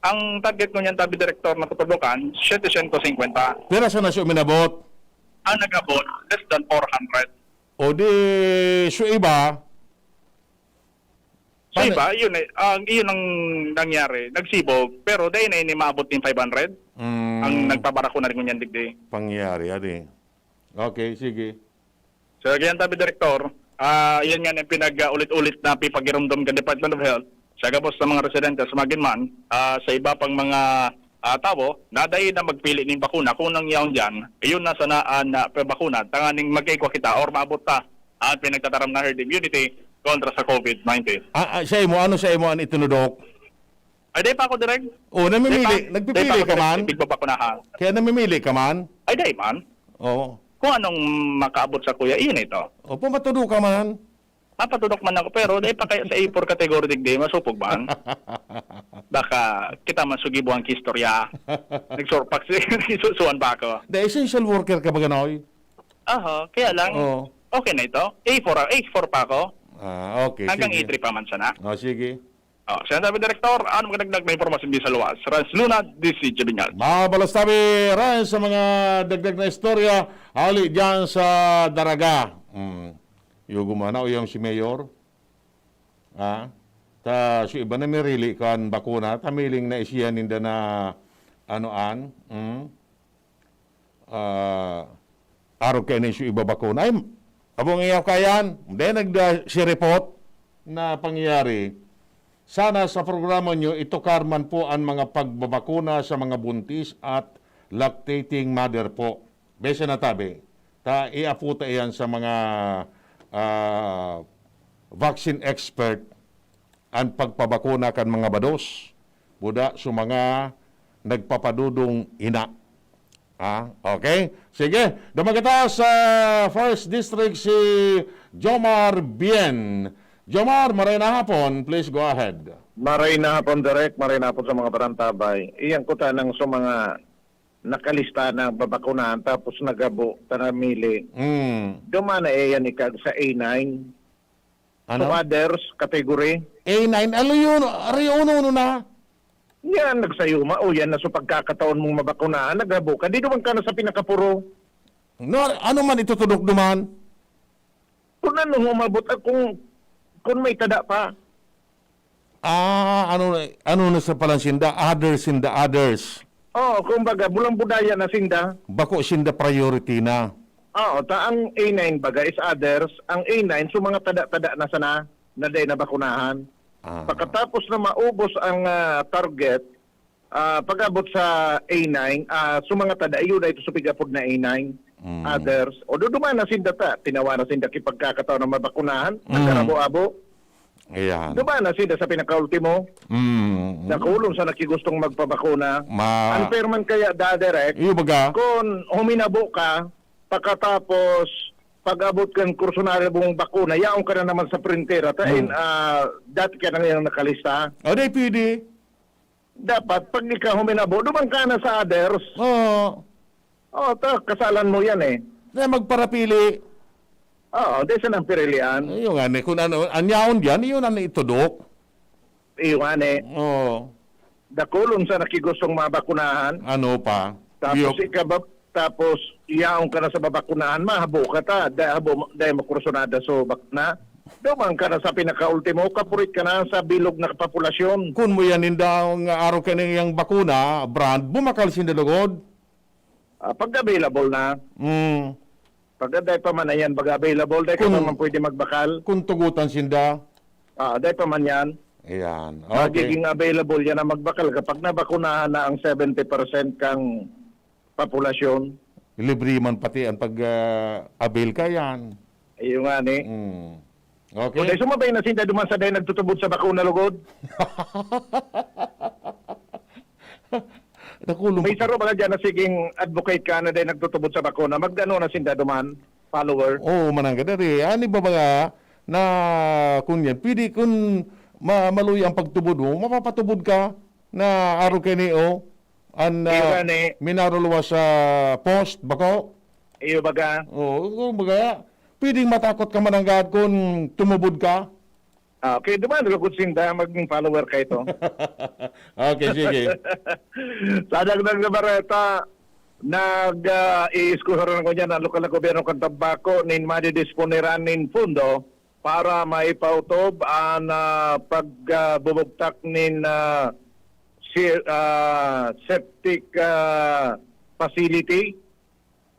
Ang target ngunyan, tabi, Direktor, na tutudokan, siyete siyento singkwenta. Pera sa nasyo minabot? Ang nag-abot, less than four hundred. O di, so iba? So Paano? iba, yun eh. Ang, yun ang nangyari. Nagsibog, pero dahil na ini maabot yung five hundred, Mm. ang nagpabara ko na rin ngunyan digdi. Pangyari, adi. Okay, sige. So, ganyan tabi, Direktor. Ah, yan nga ang pinag-ulit-ulit na pipagirumdom kan Department of Health sa gabos na mga residente sa Maginman, ah, sa iba pang mga, ah, tawo na dai na magpili ning bakuna. Kung nang yaon dyan, iyon na sana ang, ah, pabakuna, tanganing magkaigwa kita or maabot ta ang pinagtataram na herd immunity kontra sa covid nineteen. Ah, ah, sa imo, ano sa imo ang itinudok? Ay, dai pa ako, Direk. Oh, namimili, Dai pa, nagpipili dai pa ka ako, man? Direk, tigbabakunahan. Kaya namimili ka man? Ay, dai man. Oo. Kung anong makaabot sa kuya, iyon ito. Opo, matudo ka man. Mapatudok man ako, pero dai pa kaya sa A four category digdi, masupog man. Baka kita man sugibo ang kistorya. Nagsurpak si, nagsusuan pa ako. The essential worker ka ba, ganoy? Aha, kaya lang, Oo. okay na ito. A four, A four pa ako. Ah, okay, Hanggang sige. A three pa man sana. Oh, sige. Oh, siya sabi, Direktor, ano magdagdag na impormasyon di sa luwas? Rans Luna, D C J Binyag. Mabalas tabi, Rans, sa mga dagdag na istorya, hali dyan sa Daraga. Hmm. Yugo man, uyang si Mayor. Ha? Ta, so iba na mirili kan bakuna, ta miling na isiya ninda na, ano, an? Hmm? Ah, arog kaini so iba bakuna. Ay, abong iya kayan, then nagda, si report na pangyayari. Sana sa programa nyo, itukar man po ang mga pagbabakuna sa mga buntis at lactating mother po. Bese na tabi, ta iaputa iyan sa mga, ah, vaccine expert an pagpabakuna kan mga bados, buda sa mga nagpapadudong ina. Ha? Okay? Sige. Duman kita sa First District, si Jomar Bien. Jomar, maray na hapon. Please go ahead. Maray na hapon, Direk. Maray na hapon sa mga parantabay. Iyan ko tanang sa mga nakalista na babakunahan tapos nagabo, tanamili. Mm. Duman na iyan ikag sa A nine. Ano? To others category. A nine, ano yun? Ari, uno-uno na? Yan, nagsayuma. O, yan na sa pagkakataon mong mabakunahan, naghabo ka. Di duman ka na sa pinakapuro. No, ano man itutudok duman? Kung ano, umabot at kung, kung may tada pa. Ah, ano, ano na sa palan sinda? Others in the others. Oo, kumbaga, bulang budaya na sinda. Bako sinda priority na. Oo, ta ang A nine baga is others. Ang A nine, so mga tada-tada na sana na dai nabakunahan. Ah. Pagkatapos na maubos ang, ah, target, ah, pag-abot sa A nine, ah, so mga tada, iyo na ito sa pigapod na A nine. Mm. Others. O duduman na sinda ta, tinawa na sinda kipagkakataon na mabakunahan, Mm. nagkarabo-abo. Ayan. Duman na sinda sa pinakaultimo. Mm. Nakulong sa nakigustong magpabakuna. Ma- Unfair man kaya, da, Direk, Iyo baga? Kung huminabo ka, pagkatapos, pag-abot kan kursunaryo mong bakuna, yaon ka na naman sa printera. Ta, Mm. in, ah, dati ka na ngayong nakalista. O, di pwede. Dapat, pag ikaw huminabo, duman ka na sa others. Oo. Oo, ta, kasalan mo yan eh. Na magparapili. Oo, di sa nang pirilian. Ayun nga ni, kung ano, an yaon diyan, iyon ang itudok. Iyo nga ni. Oo. Dakulon sa nakigustong mabakunahan. Ano pa? Tapos Iyo. ikabab-, tapos yaon ka na sa babakunahan, mahabo ka ta. Dahil habo, dahil makursunada so bakuna. Duman ka na sa pinakaultimo, kapurit ka na sa bilog na kapopulasyon. Kun mo yan, ninda, ang araw ka na yang bakuna, brand, bumakal sinda lugod. Ah, pag available na. Mm. Pag dai pa man na yan, pag available, dai ka Kun pa man pwede magbakal. Kun tugutan sinda. Ah, dai pa man yan. Ayan. Okay. Magiging available yan na magbakal kapag nabakunahan na ang seventy percent kang populasyon. Libre man pati ang pag, ah, avail ka yan. Iyo nga ni. Mm. Okay. Kundi sumabay na sinda duman sa dai nagtutubod sa bakuna lugod. Nakulong May pa. saro baga dyan na siging advocate ka na dai nagtutubod sa bakuna. Magano na sinda duman, follower. Oo, mananggad. Ari, ani ba mga na kun yan, pwede kun ma-, maluya ang pagtubod mo, mapapatubod ka na araw kay ni, oh, an, Iyo ah, gani. minaruluwas sa post, bako? Iyo baga. Oo, kumbaga, pwedeng matakot ka mananggad kun tumubod ka. Ah, okay, duman, lugod sinda, maging follower ka ito. Okay, sige. Sa dagdag na bareta, nag, ah, iiskuharan ko niyan ang lokal na gobyerno kan Tabaco nin madidisponeran nin pondo para maipautob an, ah, pagbubugtak nin, ah, si-, ah, septic, ah, facility,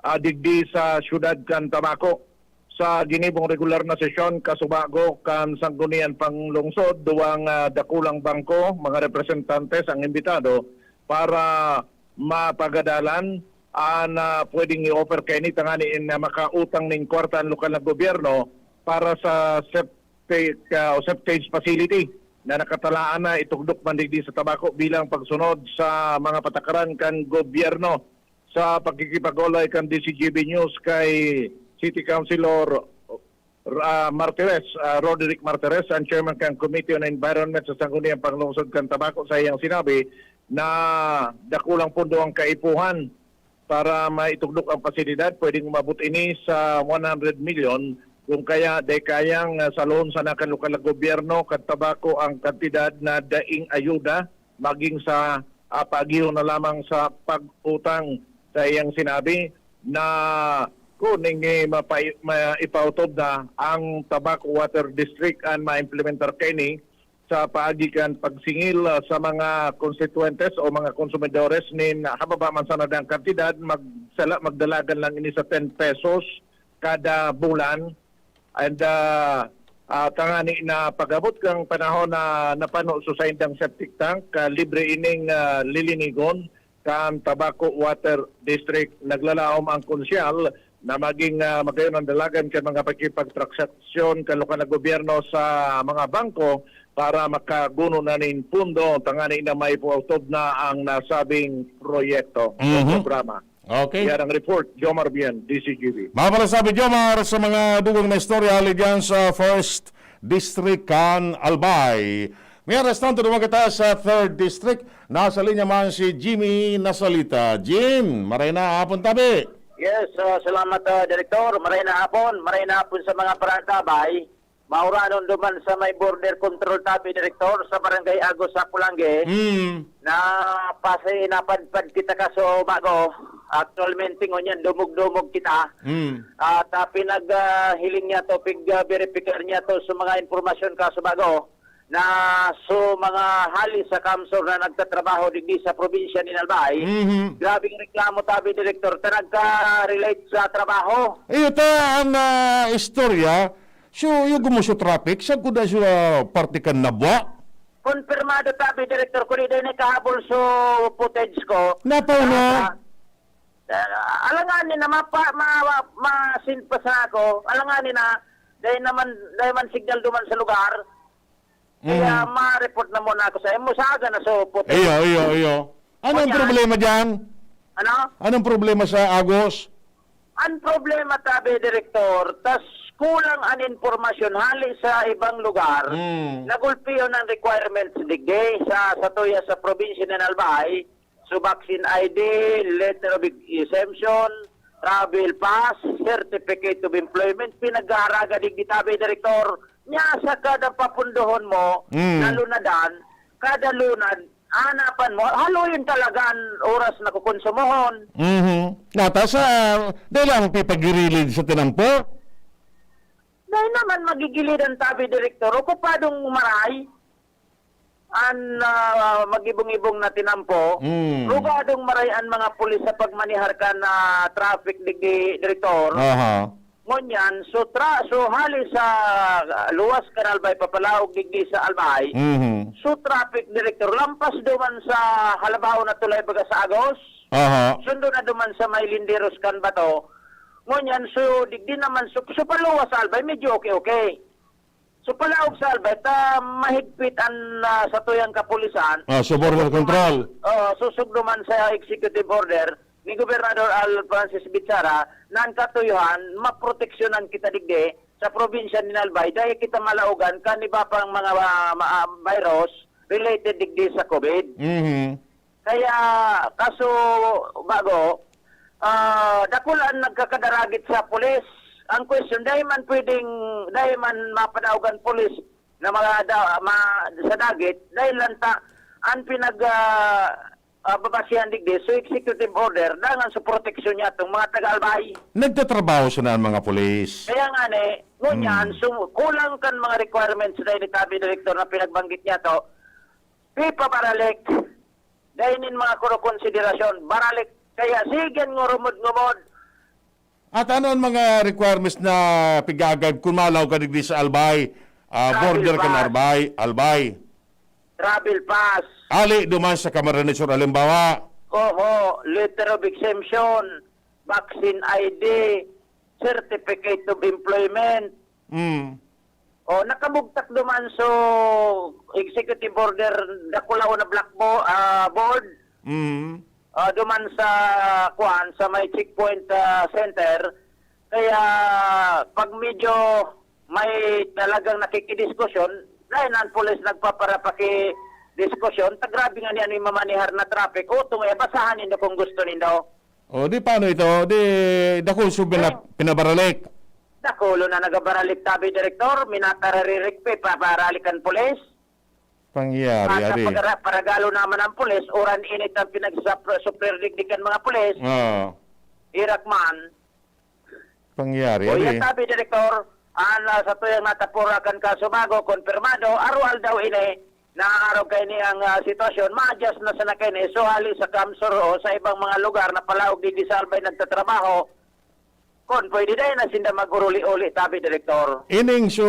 ah, digdi sa siyudad kan Tabaco. Sa ginibong regular na sesyon, kasubago kan Sangguniang Panglungsod, duwang, ah, dakulang bangko, mga representantes ang imbitado para mapagadalan an, ah, pwedeng i-offer kaini tangani na makautang nin kwarta ang lokal na gobyerno para sa septic, ah, o septage facility na nakatalaan na itugdok man digdi sa Tabaco bilang pagsunod sa mga patakaran kan gobyerno. Sa pakikipag-olay kan D C G B News kay City Councilor ah, Martires, ah, Roderick Martires, ang chairman kan Committee on Environment sa Sangguniang Panglungsod kan Tabaco, sa iyang sinabi na dakulang pondo ang kaipuhan para maitugdok ang pasilidad. Pwedeng umabot ini sa one hundred million, kung kaya dai kayang, ah, salohon sana kan lokal na gobyerno kan Tabaco ang kantidad na daing ayuda maging sa, ah, paagihon na lamang sa pag-utang. Sa iyang sinabi na kuning, eh, mapai-, ma-, ipautob na ang Tabaco Water District an maimplementar kaini sa paagi kan pagsingil, ah, sa mga konstituyentes o mga konsumidores nin hababa man sana dang kantidad, magsala-, magdalagan lang ini sa ten pesos kada bulan. And, ah, ah, tangani na pag-abot kang panahon na napano sa saindang septic tank, ah, libre ining, ah, lilinigon kan Tabaco Water District. Naglalaom ang konsyal na maging, ah, magayon ang dalagan kan mga pakipagtransaksyon kan lokal na gobyerno sa mga bangko para makaguno na nin pundo tangani na maipautob na ang nasabing proyekto o Mhm. programa. Okay. Yan ang report, Jomar Bien, D C G B. Mapasabi, Jomar, sa mga dugang na istorya hali dyan sa First District kan Albay. May arestante naman kita sa Third District. Nasa linya man si Jimmy Nasalita. Jim, maray na hapon tabi. Yes, ah, salamat, ah, Direktor. Maray na hapon. Maray na hapon sa mga parantabay. Mauranon duman sa may border control tabi, Direktor, sa Barangay Agos sa Pulangi. Mm. Na pasi napadpad kita kaso bago. Actualmente, ngunyan, dumog-dumog kita. Mm. At, ah, pinag, ah, hiling niya to, pig, ah, verify niya to sa mga impormasyon kaso bago na so mga hali sa kamsor na nagtatrabaho digdi sa probinsya ni Albay. Mhm. Grabing reklamo tabi, Direktor, ta nagka-relate sa trabaho. Iyo ta ang, ah, istorya. So, yung gumusto traffic, sa kuda sa parte kan Nabwa? Konfirmado tabi, Direktor, kung di dahil nakahabol so footage ko. Napaw na. Ah, ah, alanganin na mapa, ma, ma, masin pa sa ako. Alanganin na, dahil naman, dahil man signal duman sa lugar. Kaya Mm. ma-report na muna ako sa imo. Sa aga na so puti. Iyo, iyo, iyo. Anong Kanya? problema dyan? Ano? Anong problema sa Agos? Ang problema, tabi, Direktor, tas kulang an impormasyon hali sa ibang lugar, Mm. nagulpiyon ang requirements digdi sa, sa tuya sa probinsya ng Albay, so vaccine I D, letter of exemption, travel pass, certificate of employment, pinaghaharaga digdi, tabi, Direktor. Nya sa kada papundohon mo, Mm. nalunadan, kada lunad, hanapan mo, haloy talaga an oras na kukonsumohon. Mhm. Nata sa, dahil lang pipagirilid sa tinampo? Dahil naman magigilidan tabi, Direktor, okupadong maray an, ah, magibong-ibong na tinampo, Mm. rugadong maray an mga pulis sa pagmanihar kan, ah, traffic, digdi, Direktor. Aha. Ngunyan, so tra-, so hali sa, ah, luwas kan Albay, papalaog digdi sa Albay, Mhm. so traffic, Direktor, lampas duman sa Halabao na tulay baga sa Agos, Aha. sundo na duman sa may Linderos kan Bato. Ngunyan, so digdi naman, so, so paluwas sa Albay, medyo okay-okay. So palaog sa Albay, ta mahigpit an, ah, satuyang kapulisan. Ah, so border control. Oo, susog duman sa executive order ni Gobernador Al Francis Bichara na an katuyuhan, maproteksyonan kita digdi sa probinsya ni Albay, dahil kita malaogan kan iba pang mga, ah, ma-, ah, virus related digdi sa COVID. Mhm. Kaya, kaso, bago, ah, dakul an nagkakadaragit sa pulis. Ang question, dai man pwedeng, dai man mapadaogan pulis na mga da-, ma-, sa dagit, dahil lang ta, ang pinag, ah, ah, babasihan digdi, so executive order, dangan sa proteksyon niya itong mga taga-Albay. Nagtatrabaho sana ang mga pulis. Kaya nga ni, ngunyan, Hmm. so, kulang kan mga requirements na ini, tabi, Direktor, na pinagbanggit niya to, ipabaralik. Dahil nin mga kuro konsiderasyon, baralik. Kaya sige, ngurumod-ngumod. At ano ang mga requirements na pigagayb kung malaw ka digdi sa Albay, ah, Travel border kan pass. Arbay, Albay? Travel pass. Ali, duman sa Camarines Sur, halimbawa. Oho, letter of exemption, vaccine I D, certificate of employment. Mm. O, nakabugtak duman so executive order, dakulaon na black bo-, ah, board. Mm. Ah, duman sa, kuan, sa may checkpoint, ah, center. Kaya, pag medyo may talagang nakikidiskusyon, dahil na ang pulis nagpaparapakidiskusyon, ta grabe nga niya ni mamanihar na traffic. O, tungo, eh, basahan nindo kung gusto nindo. O, di paano ito? Di, dakul so pina-, Eh. pinabaralik. Dakulo na nagabaralik tabi, Direktor. Minatararirikpi, pabaralik ang pulis. Pangyari, At ari. Pagara-, paragalo naman ang pulis, uran init ang pinagsapr-, superdikdikan mga pulis. Oo. Irak man. Pangyari, O, ari. Yan tabi, Direktor. An, ah, sa tuyang natapura kan kaso bago, konfirmado, arual daw ini, naarog kaini ang, ah, sitwasyon, ma-adjust na sana kaini. So, hali sa Kamsur o sa ibang mga lugar na palaog digdi sa Albay nagtatrabaho, kon pwede dai na sinda mag-uruli-uli, tabi, Direktor. Ining so,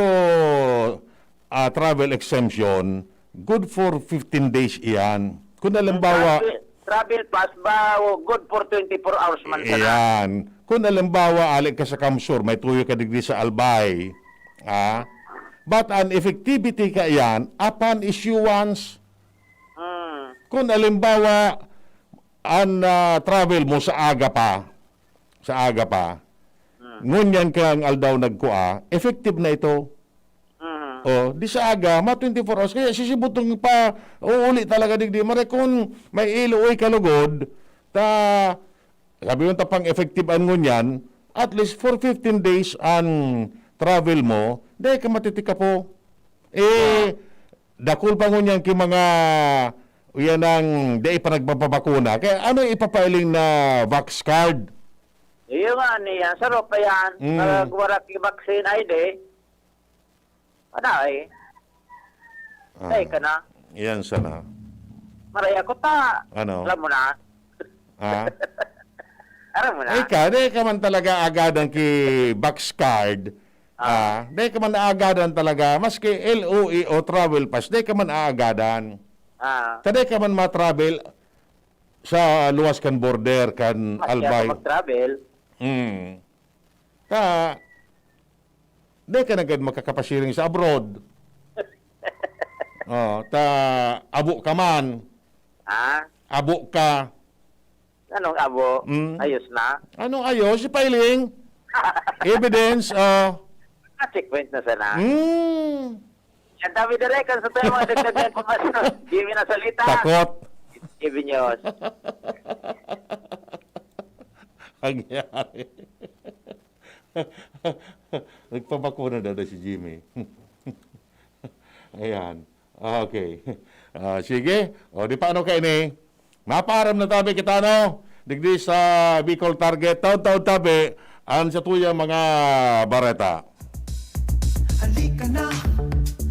ah, travel exemption, good for fifteen days iyan. Kung halimbawa, Travel, travel pass ba, o good for twenty-four hours man sana? Iyan. Kung halimbawa, ali ka sa Kamsur, may tuyo ka digdi sa Albay. Ah? But an effectivity ka iyan, upon issuance. Hmm. Kung halimbawa, an, ah, travel mo sa aga pa, sa aga pa, Mm. ngunyan kang aldaw nagkua, effective na ito. Mhm. O, di sa aga, mga twenty-four hours. Kaya sisibutong pa, uuli talaga digdi. Mare, kung may iluoy ka lugod, ta, sabi mo ta pang effective an ngunyan, at least for fifteen days an travel mo, dai ka matitikapo. Eh, dakul pa ngunyan ki mga, uyan ang dai pa nagpapabakuna. Kaya ano ipapailing na vax card? Iyo nga niya, sarap pa yan. Mm. Nagwara ki vaccine ay di. Ano eh? Ah, Ay, ka na. Yan sana. Maray ako ta. Ano? Alam mo na. Ha? Alam mo na. Ay ka, di ka man talaga agadan ki vax card. Ah, di ka man agadan talaga. Maski L O E o travel pass, di ka man aagadan. Ah. Sa di ka man ma-travel sa luwas kan border, kan Mas Albay. Mag-travel. Mm. Ta, di ka na gad makakapasiring sa abroad. Oh, ta, abo ka man. Ah? Abo ka. Anong abo? Mm. Ayos na? Anong ayos? Ipailing? Evidence, oh. Consequence na sana. Mm. Ang dami direk ang sa tayo mga dagdag na impormasyon. Jimmy na salita. Takot. Jimmy News. Ang nangyari. Nagpabakuna daw na si Jimmy. Ayan. Okay. Ah, sige. O, di paano kaini? Mapaaram na tabi kita, no? Digdi sa Bicol Target. Taon-taon tabi, ang sa tuyang mga bareta.